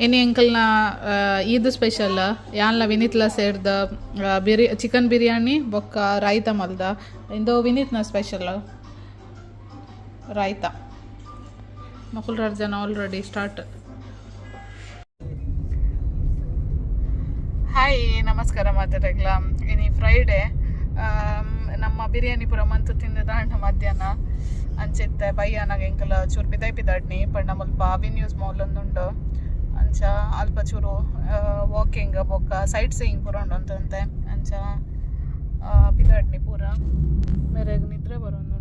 ಇನಿ ಎಂಕಲ್ನ Eid special. ಯಾನ್ಲ ವಿನೀತ್ಲ ಸೇರ್ದ chicken biryani ಬೊಕ್ಕ ರಾಯ್ತ ಮಲ್ದ. ಇಂದು ವಿನೀತ್ನ ಸ್ಪೆಷಲ್ ರಾಯ್ತ. ಮೊಕುಲ್ ರಡ್ಡ್ ಜನ ಆಲ್ರೆಡಿ ಸ್ಟಾರ್ಟ್. ಹಾಯ್, ನಮಸ್ಕಾರ ಮಾತೆರೆಗ್ಲ. ಇನಿ ಫ್ರೈಡೆ. ನಮ್ಮ ಬಿರಿಯಾನಿ ಪೂರ ಮಂತು ತಿಂದದಾಂಡ ಮಧ್ಯಾಹ್ನ. ಅಂಚೆತ್ತೆ ಬಯ್ಯಾನಾಗ ಎಂಕಲ ಚೂರು ಪಿದಾಯ್ ಪಿದಾಡ್ನಿ ಪಂಡ ಮುಲ್ಪ ಅವಿನ್ಯೂಸ್ ಮಾಲ್ ಒಂದುಂಡು. ಅಂಚ ಅಲ್ಪ ಚೂರು ವಾಕಿಂಗ್ ಬೊಕ್ಕ ಸೈಟ್ ಸೀಯಿಂಗ್ ಪೂರ ಉಂಡು ಅಂತಂತೆ. ಅಂಚ ಪಿದಾಡ್ನಿ ಪೂರ. ಮೇರೆಗ್ ನಿದ್ರೆ ಬರೋಂದುಂಡು.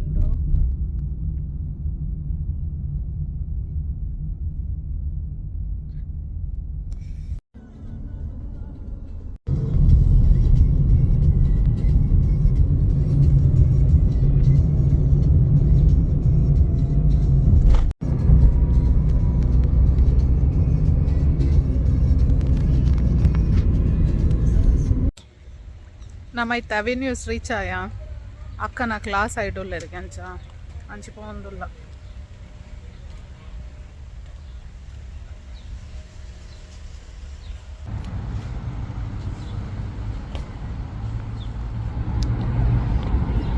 ನಮ್ಮ ಇತ್ತೆ ಅವೆನ್ಯೂಸ್ ರೀಚ್ ಆಯ. ಅಕ್ಕನ ಕ್ಲಾಸ್ ಐಡುಲ್ಲೆರ್ಗೆ. ಅಂಚ ಅಂಚಿ ಪೋಂದುಲ್ಲ.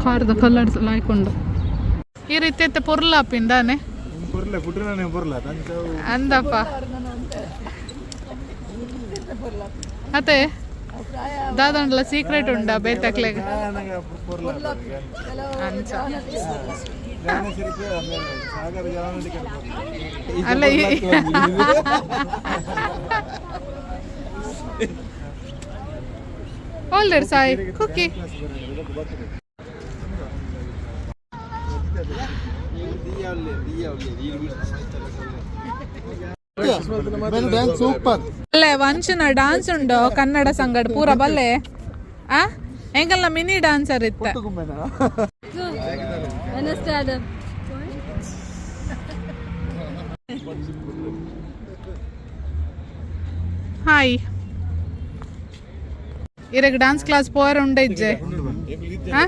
ಕಾರ್ದ ಕಲರ್ಸ್ ಲಾಯ್ಕೊಂಡು ಈ ರೀತಿ ಇತ್ತೆ ಪೊರ್ಲ ಆಪಿಂದಾನೆ. ಪೊರ್ಲೆ ಪುಟ್ರನೇ ಪೊರ್ಲ. ಅಂದಪ್ಪ, ಅತ್ತೆ ದಾದಂಡ್ಲ ಸೀಕ್ರೆಟ್ ಉಂಡ ಬೇತಕ್ಲೆಗ್ ಅಂಚ? ಸಾಗರ. ಅಲ್ಲ, ಆಲ್ರೆಡಿ ಸಾಯಿ ಕುಕ್ಕಿ. Dance super. ಅಲ್ಲೇ ವಂಶನ ಡಾನ್ಸ್ ಉಂಡು ಕನ್ನಡ ಸಂಗಡ ಪೂರ ಬಲ್ಲೆ. ಆ ಎಂಕಲ್ನ ಮಿನಿ ಡಾನ್ಸರ್ ಇತ್ತ. Understand. Hi, ಇರಗ್ dance class ಪೋಯರ್ ಉಂಡ ಇಜ್ಜೆ? ಆ?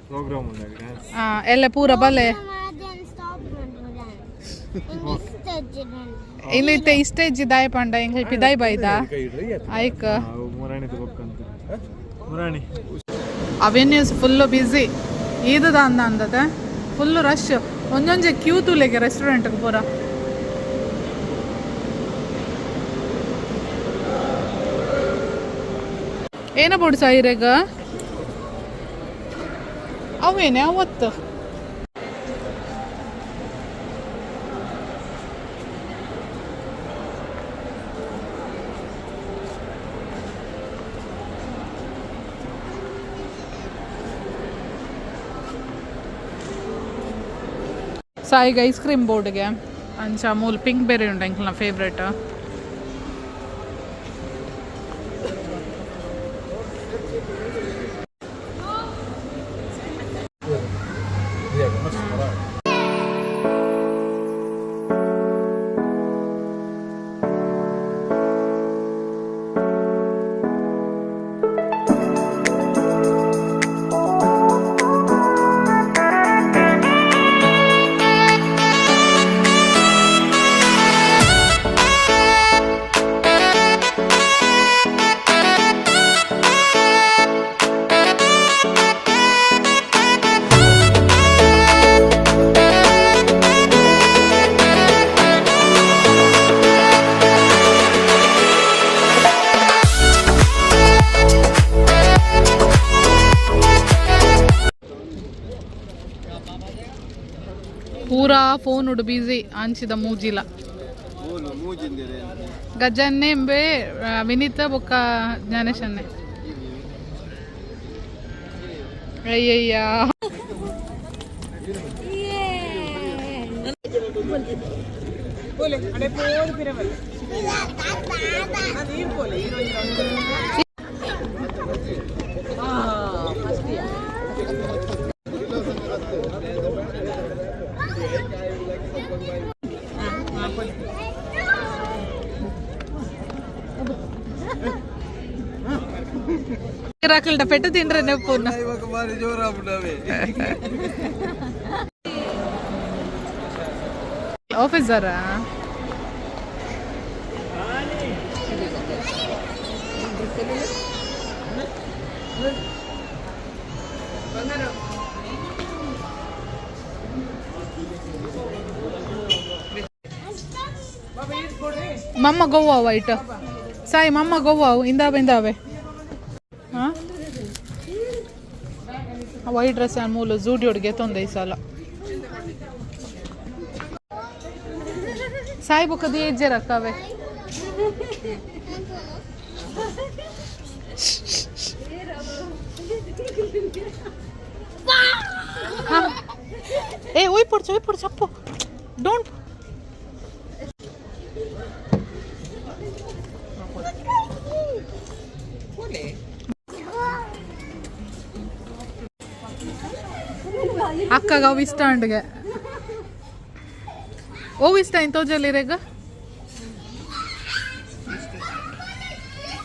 ಪ್ರೋಗ್ರಾಮ್ ಉಂಡು ಡ್ಯಾನ್ಸ್. ಆ, ಎಲ್ಲ ಪೂರ ಬಲ್ಲೆ. ಇನ್ನು ಇತ್ತೆ ಇಷ್ಟೇಜ್ ದಾಯ ಪಂಡ ಎಂಕಲ್ ಪಿದಾಯ್ ಬೈದ ಐಕ್. ಮುರಾಣಿ ಬೊಕ್ಕಂತ ಮುರಾಣಿ. Avenues full busy. ಈದದ ಅಂದ ಅಂದತೆ ಫುಲ್ಲು ರಶ್. ಒಂಜೊಂಜೆ ಕ್ಯೂ ತೂಲೆಗೆ ರೆಸ್ಟೋರೆಂಟ್ ಪೂರ. ಏನ ಬೋಡು ಸಾಯಿರೆಗ? ಅವೇನೆ ಅವತ್ತು. ಸಾಯಿಗೆ ಐಸ್ ಕ್ರೀಮ್ ಬೋರ್ಡ್ಗೆ. ಅಂಚ ಮೂಲು ಪಿಂಕ್ ಬೆರಿ ಉಂಡು, ಎಂಕಲ್ನ ಫೇವ್ರೇಟ್. ಪೂರಾ ಫೋನ್ ಉಡು ಬಿಸಿ ಅಂಚಿದ ಮೂಜಿಲ. ಗಜನ್ನೆ ಎಂಬೆ ವಿನೀತ ಬೊಕ್ಕ ಜ್ಞಾನೇಶನ್ನೆ. ಅಯ್ಯಯ್ಯ. ರಕಲ್ಡ ಪೆಟ್ಟು ತಿಂಡ್ರೆ ಪೂರ್ಣ. ಬಾರಿ ಜೋರಾಗ್ಬಿಟ್ಟವೆ. ಆಫೀಸರಾ? ಮಮ್ಮ ಗೋವಾ ವೈಟ್ ಸಾಯಿ, ಮಮ್ಮ ಗೋವಾ. ಇಂದಾವೆ ಇಂದಾವೆ. ಹಾಂ, ವೈಟ್ ಡ್ರೆಸ್ ಮೂಲ ಜೂಡಿಯೋಡ್ಗೆ ತೊಂದೆ ಈ ಸಲ. ಸಾಯಿ ಬೊಕ್ಕದ ಏಜ್ಜರಕ್ಕವೆ. ಏ, ಓಯ್ ಪೊಡ್ಚು, ಓಯ್ ಪೊಡ್ಚು ಅಪ್ಪು, don't. ಅಕ್ಕಗ ಅವು ಇಷ್ಟ ಅಂಡ್ಗೆ. ಓ, ಇಷ್ಟ ಇಂತ ತೋಜಲ್ಲಿ ರೇಗ.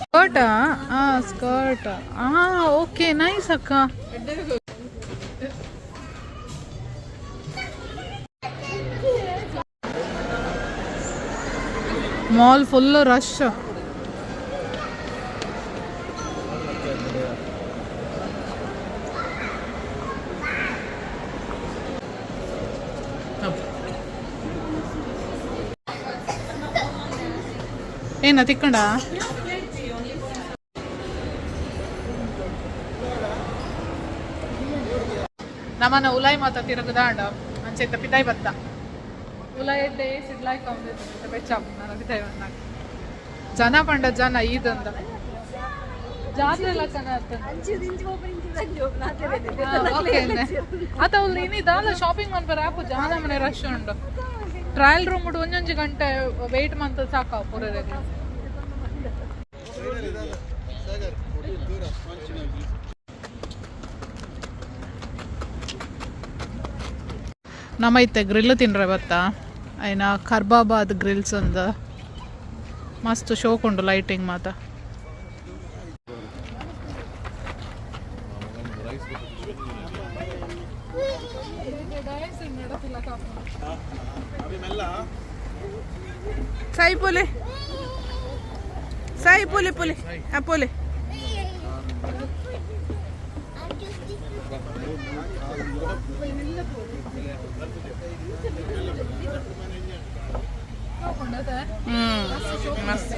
ಸ್ಕರ್ಟಾ? ಹಾಂ, ಸ್ಕರ್ಟ್. ಹಾಂ, ಓಕೆ, ನೈಸ್ ಅಕ್ಕ. Mall full rush. ಏನ ತಿಕ್ಕಂಡ? ನಮ್ಮನ್ನ ಉಲಾಯ್ ಮಾತ ತಿರುಗದಾಂಡ ಅಂಚೆತ್ತ ಪಿದಾಯ್ ಬತ್ತ. ಉಲಾಯ್ ಎಡ್ಡೆ ಸಿಡ್ಲಾಯ್ ಕೌಂದ ಬೆಚ್ಚ ನನ್ನ ಪಿದಾಯ್ ಬಂದಾಗ. ಜನ ಪಂಡ ಜನ ಈದಂದ ಜಾತ್ರೆ ಲಕ್ಕನ. ಆತ ಅವ್ಲು ಇನಿ ದಾಲ ಶಾಪಿಂಗ್ ಮನ್ಪರ ಆಪು ಜನ ಮನೆ ರಶ್ ಉಂಡು. ಟ್ರಯಲ್ ರೂಮ್ ಒಂಜೊಂಜಿ ಗಂಟೆ ವೇಟ್ ಮಂತ ಸಾಕಾವು ಪೂರೆರೆಗ್. ನಮ್ಮ ಇತ್ತೆ ಗ್ರಿಲ್ ತಿನ್ರೆ ಬತ್ತಾ. ಐನ ಖರ್ಬಾಬಾದ್ ಗ್ರಿಲ್ಸ್ ಅಂದ. ಮಸ್ತ್ ಶೋಕ್ ಉಂಡು, ಲೈಟಿಂಗ್ ಮಾತ. ಸಾಯಿ ಪೋಲೆ, ಸಾಯಿ ಪೋಲೆ ಪೋಲೆ, ಆ ಪೋಲೆ. ಮಸ್ತ್.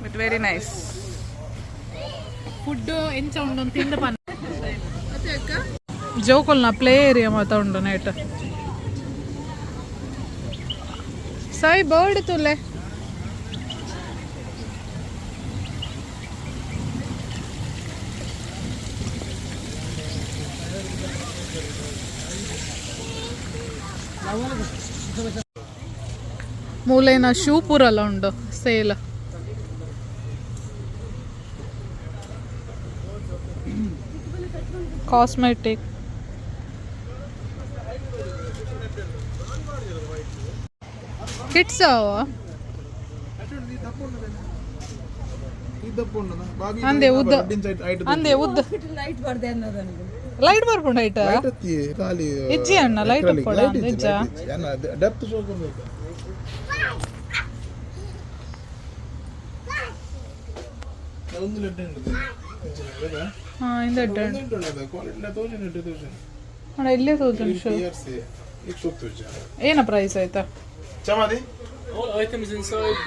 But very nice. Food ಎಂಚ ಉಂಡು ಅಂತ ತಿಂದ ಪನ್. ಜೋಕುಲ್ನ ಪ್ಲೇ ಏರಿಯಾ ಮಾತ ಉಂಡು ನೈಟ್. ಸಾಯಿ, ಬರ್ಡ್ ತುಲೆ. ಮೂಲೇನ ಶೂ ಪೂರಲ್ಲ ಉಂಡು ಸೇಲ್. ಕಾಸ್ಮೆಟಿಕ್ ಕಿಡ್ಸ್ ಅಂದೆ ಉದ್ದ ಅಂದೆ ಉದ್ದ. ಲೈಟ್ ಬರ್ಪುಂಡು ಐಟ. ಇಜ್ಜಿ ಅಣ್ಣ, ಲೈಟ್ ಉಪ್ಪೊಡ ಇಜ್ಜ. ಡೆಪ್ತ್. ಹಾ, ಇಂದ ಅಣ್ಣ ಇಲ್ಲೇ ತೋಜುಂಡು ಶೂ. ಏನ ಪ್ರೈಸ್ ಆಯ್ತಾ? All items inside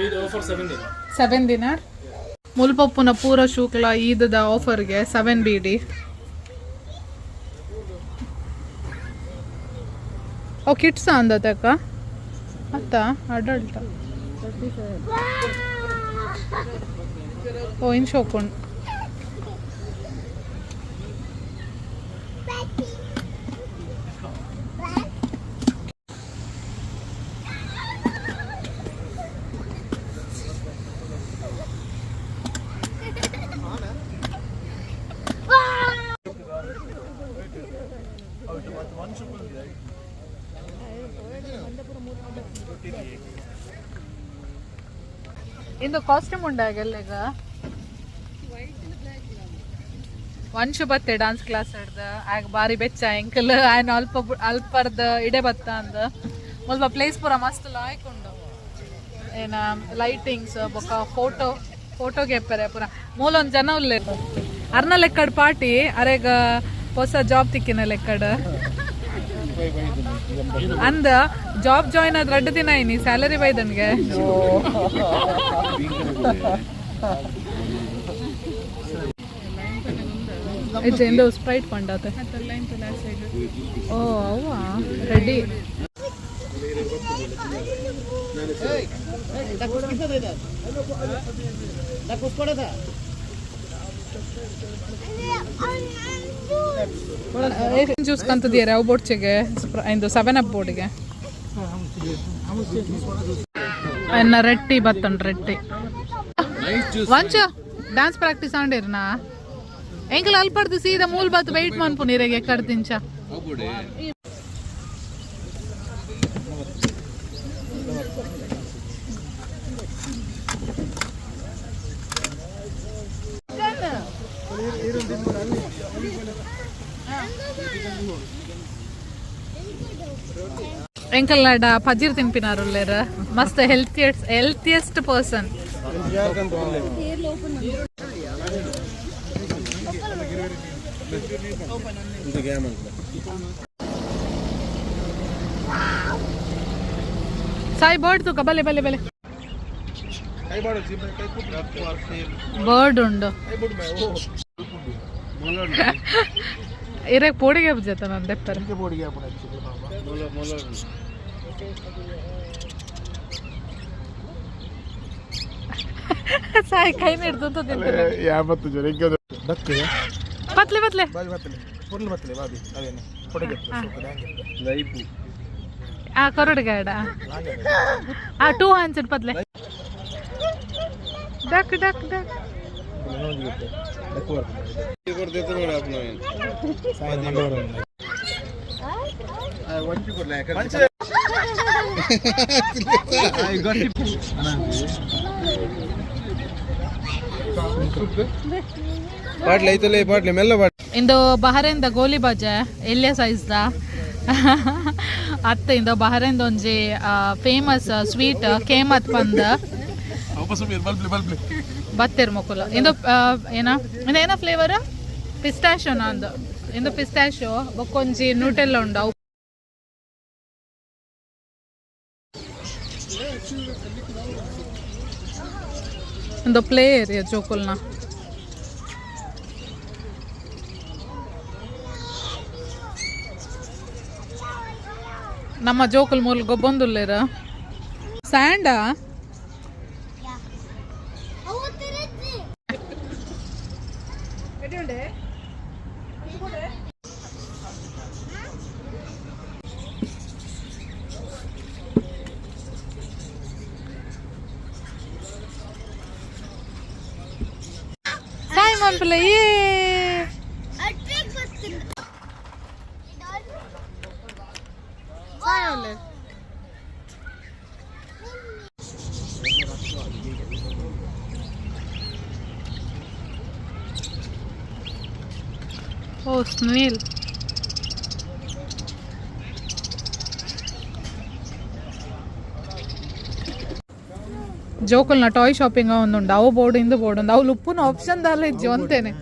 Eid offer 7 dinar. 7 ದಿನಾರ್. ಮುಲ್ಪಪ್ಪುನ ಪೂರ ಶೂಕ್ಲ ಈದದ ಆಫರ್ಗೆ 7 ಬಿ ಡಿ. ಓ, ಕಿಡ್ಸ್ ಅಂದತಕ್ಕ ಅತ್ತ ಅಡಲ್ಟ್. ಓ, ಇನ್ ಶೋಕುಂಡು. ಇಂದು ಕಾಸ್ಟ್ಯೂಮ್ ಉಂಡಾಗಲ್ಲ ಈಗ. ವಂಶು ಬತ್ತೆ ಡಾನ್ಸ್ ಕ್ಲಾಸ್ ಹಿಡ್ದು ಆಗ ಬಾರಿ ಬೆಚ್ಚ ಎಂಕಲ್ ಆಯ್ನ ಅಲ್ಪ ಅಲ್ಪರ್ದ ಇಡೆ ಬತ್ತ ಅಂದ. ಮುಲ್ಪ ಪ್ಲೇಸ್ ಪೂರ ಮಸ್ತ್ ಲಾಯ್ಕ್ ಉಂಡು. ಏನ ಲೈಟಿಂಗ್ಸ್ ಬೊಕ್ಕ ಫೋಟೋ ಫೋಟೋಗೆ ಎಪ್ಪರೆ ಪೂರ. ಮೂಲೊಂದು ಜನ ಉಲ್ಲೇರ್. ಅರ್ನ ಲೆಕ್ಕಡ್ ಪಾರ್ಟಿ. ಅರೆಗ ಹೊಸ ಜಾಬ್ ತಿಕ್ಕಿನ ಲೆಕ್ಕಡ್ ಅಂದ. ಜಾಬ್ ಜಾಯ್ನ್ ಆದ್ ರಡ್ಡು ದಿನ ಐನಿ, ಸ್ಯಾಲರಿ ಬೈದನ್ಗೆ. ಇಂದು ಸ್ಪ್ರೈಟ್ ಪಂಡಾತೆ. ಓ, ಅವ್ವ ರೆಡಿ. ಜ್ಯೂಸ್ ಕಂತದಿಯರೆ ಅವು ಬೋಡ್ಚೆಗೆ ಇಂದು ಸೆವೆನ್ ಅಪ್ ಬೋರ್ಡಿಗೆ ಎನ್ನ ರೆಟ್ಟಿ ಬತ್ತಂಡ್ ರೆಟ್ಟಿ. ವಂಚ ಡ್ಯಾನ್ಸ್ ಪ್ರಾಕ್ಟೀಸ್ ಆಂಡಿರ್ನಾ? ಎಂಕಲ್ ಅಲ್ಪಡ್ದು ಸೀದಾ ಮೂಲ್ ಬಾತ್ ವೆಯ್ಟ್ ಮನ್ಪು ನೀರೆಗೆ ಎಕ್ಕಡ್ ತಿಂಚ. ಎಂಕಲ್ ನಾಡ ಪಜಿರ್ ತಿನ್ಪಿನಾರುಲ್ಲೇರ. ಮಸ್ತ್ ಹೆಲ್ತಿಯಸ್ಟ್ ಹೆಲ್ತಿಯೆಸ್ಟ್ ಪರ್ಸನ್. ಸಾಯಿ, ಬರ್ಡ್ ತೂಕ. ಬಲೆ ಬಲೆ ಬಲೆ, ಬರ್ಡ್ ಉಂಡು. ಇರಕ್ ಪೋಡಿಗೆ ಬುಜತ ನಾನು ದೆಪ್ಪರೆ. ಸಾಯಿ ಕೈ ಹಿಡ್ದು ತಿಂತಾರೆ. ಯಾವತ್ತು ಜ್ವರ. ಪತ್ಲೆ ಪತ್ಲೆ. ಆ ಕೊರಡುಗಾಡ ಆ ಟೂ ಹಂಡ್ರೆಡ್ ಪತ್ಲೆ. Duck duck duck. ಪಾಟ್ಲೆ ಐತಲ್ಲ, ಪಾಟ್ಲೆ ಮೆಲ್ಲ ಪಾಟ್ಲೆ. ಇಂದು ಬಹರೇನ್ದ ಗೋಲಿ ಬಾಜೆ ಎಲ್ಯ ಸೈಜ್ದ ಅತ್ತ. ಇಂದು ಬಹರೇನ್ದ ಒಂಜಿ ಫೇಮಸ್ ಸ್ವೀಟ್ ಕೇಮತ್ ಪಂದ್. ಬತ್ತೆರ್ ಮೊಕುಲು. ಇಂದು ಏನ ಇಂದು ಏನ ಫ್ಲೇವರ್? ಪಿಸ್ಟಾಶೋ ಅಂದು. ಇಂದು ಪಿಸ್ಟಾಶೋ ಬೊಕ್ಕೊಂಜಿ ನ್ಯೂಟೆಲ್ಲ ಉಂಡು ಅವು. ಇಂದು ಪ್ಲೇ ಏರಿಯಾ ಜೋಕುಲ್ನ. ನಮ್ಮ ಜೋಕುಲ್ ಮೂಲ ಗೊಬ್ಬೊಂದುಲ್ಲೇರ. ಸ್ಯಾಂಡಾ? ಸಾಯಿ ಮನ್ಪುಲೆ ಏ. ಓ ಸ್ನೇಲ್. ಜೋಕುಲ್ನ ಟಾಯ್ ಶಾಪಿಂಗ್ ಒಂದುಂಡು. ಅವು ಬೋರ್ಡ್ ಇಂದು ಬೋರ್ಡ್ ಉಂಡು. ಅವು ಉಪ್ಪುನ ಆಪ್ಷನ್ ದಾಲ ಇಜ್ಜಿ ಒಂತೇನೆ.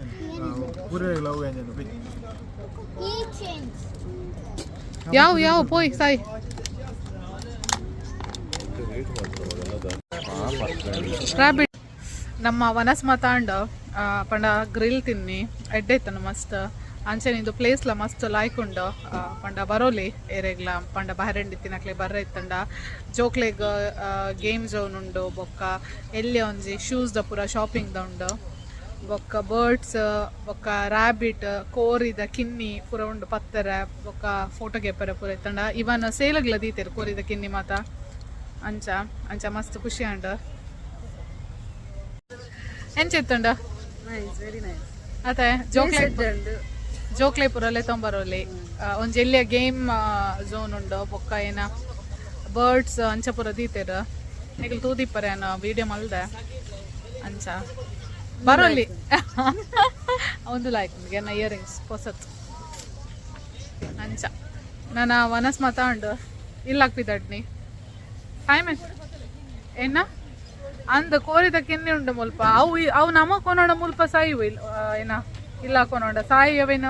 ಯಾವ ಯಾವ ಪೋಯ್ ಸಾಯಿ. ರಾಬಿಟ್. ನಮ್ಮ ವನಸ್ ಮಾತಾಂಡ ಪಂಡ ಗ್ರಿಲ್ ತಿನ್ನಿ ಎಡ್ಡೆ ಇತ್ತನು ಮಸ್ತ್. ಅಂಚನೆ ಇಂದು ಪ್ಲೇಸ್ಲ ಮಸ್ತ್ ಲಾಯ್ಕ್ ಉಂಡು. ಪಂಡ ಬರೋಲಿ ಏರೆಗ್ಲ. ಪಂಡ ಬಹರೆಂಡಿ ತಿನ್ನಕ್ಲೆ ಬರ್ರೆ ಇತ್ತಂಡ ಜೋಕ್ಲೆಗ್ ಗೇಮ್ ಝೋನ್ ಉಂಡು. ಬೊಕ್ಕ ಎಲ್ಲಿ ಒಂಜಿ ಶೂಸ್ ದ ಪೂರ ಶಾಪಿಂಗ್ ದ ಉಂಡು. ಬೊಕ್ಕ ಬರ್ಡ್ಸ್, ಬೊಕ್ಕ ರ್ಯಾಬಿಟ್, ಕೋರಿದ ಕಿನ್ನಿ ಪೂರ ಉಂಡು ಪತ್ತರೆ. ಬೊಕ್ಕ ಫೋಟೋ ಗೆಪ್ಪರೆ ಪೂರ ಇತ್ತಂಡ ಇವನ್ ಸೇಲಗ್ಲ ದೀತೆರ್ ಕೋರಿದ ಕಿನ್ನಿ ಮಾತ. ಅಂಚ ಅಂಚ ಮಸ್ತ್ ಖುಷಿ ಆಂಡ್. ಎಂಚ ಇತ್ತುಂಡ? Very nice. ಅತೆ, ಜೋಕ್ಲೆ ಜೋಕ್ಲೆ ಪೂರಲೆ ತೊಂಬರೋಲಿ. ಒಂಜಿ ಎಲ್ಲಿಯ ಗೇಮ್ ಝೋನ್ ಉಂಡು. ಬೊಕ್ಕ ಏನ ಬರ್ಡ್ಸ್ ಅಂಚ ಪೂರ ದೀತೆರ್. ನಿಕುಲು ತೂದಿಪ್ಪರೆ, ಯಾನ್ ವೀಡಿಯೋ ಮಲ್ದೆ. ಅಂಚ. ಬರೋಲಿ ಒಂದು ಲಾಯ್ಕ್ ಎನ್ನ ಇಯರಿಂಗ್ಸ್ ಪೊಸತ್. ಅಂಚ ನನ್ನ ವನಸ್ ಮಾತಾಂಡು ಇಲ್ಲ ಹಾಕ್ಪಿದಡ್ನಿ. ಟೈಮ್ ಏನ ಅಂದ ಕೋರಿದ ಕೆನ್ನೆ ಉಂಡು ಮುಲ್ಪ. ಅವು ಅವು ನಮ ಕೊನೋಡ ಮುಲ್ಪ ಸಾಯಿವು ಇಲ್ಲ ಏನ ಇಲ್ಲ ಕೊನೋಡ ಸಾಯಿ ಅವೇನ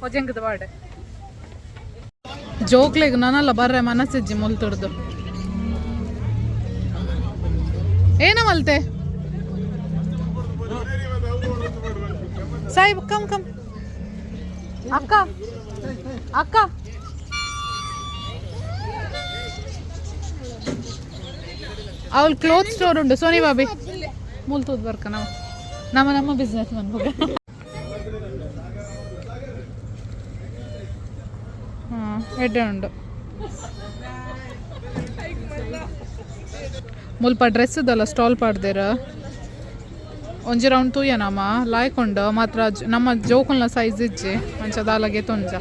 ಹೊಜಂಗದ ಬಾಡೆ. ಜೋಕ್ಲೆಗ್ ನಾನಲ್ಲ ಬರ್ರೆ ಮನಸ್ಸಿಜ್ಜಿ ಮುಲ್ತುಡ್ದು. ಏನ ಮಲ್ತೆ? ಸಾಯಿಬ್, ಕಮ್ ಕಮ್. ಅಕ್ಕ, ಅಕ್ಕ. ಅವಳು ಕ್ಲೋತ್ ಸ್ಟೋರ್ ಉಂಟು. ಸೋನಿ ಬಾಬಿ, ಮುಲ್ತೂದ್ ಬರ್ಕ. ನಾವು ನಮ್ಮ ನಮ್ಮ ಬಿಸ್ನೆಸ್ ಮನ್ಪುಗ. ಹಾಂ, ಎಡ್ಡೆ ಉಂಡು. ಮುಲ್ಪ ಡ್ರೆಸ್ದಲ್ಲ ಸ್ಟಾಲ್ ಪಾಡ್ದೇರ. ಒಂಜಿ ರೌಂಡ್ ತೂಯ ನಮ. ಲಾಯ್ಕೊಂಡು ಮಾತ್ರ ನಮ್ಮ ಜೋಕುಲ್ನ ಸೈಜ್ ಇಜ್ಜಿ. ಅಂಚ ದಾಲಗೆ ತೊಂಜ.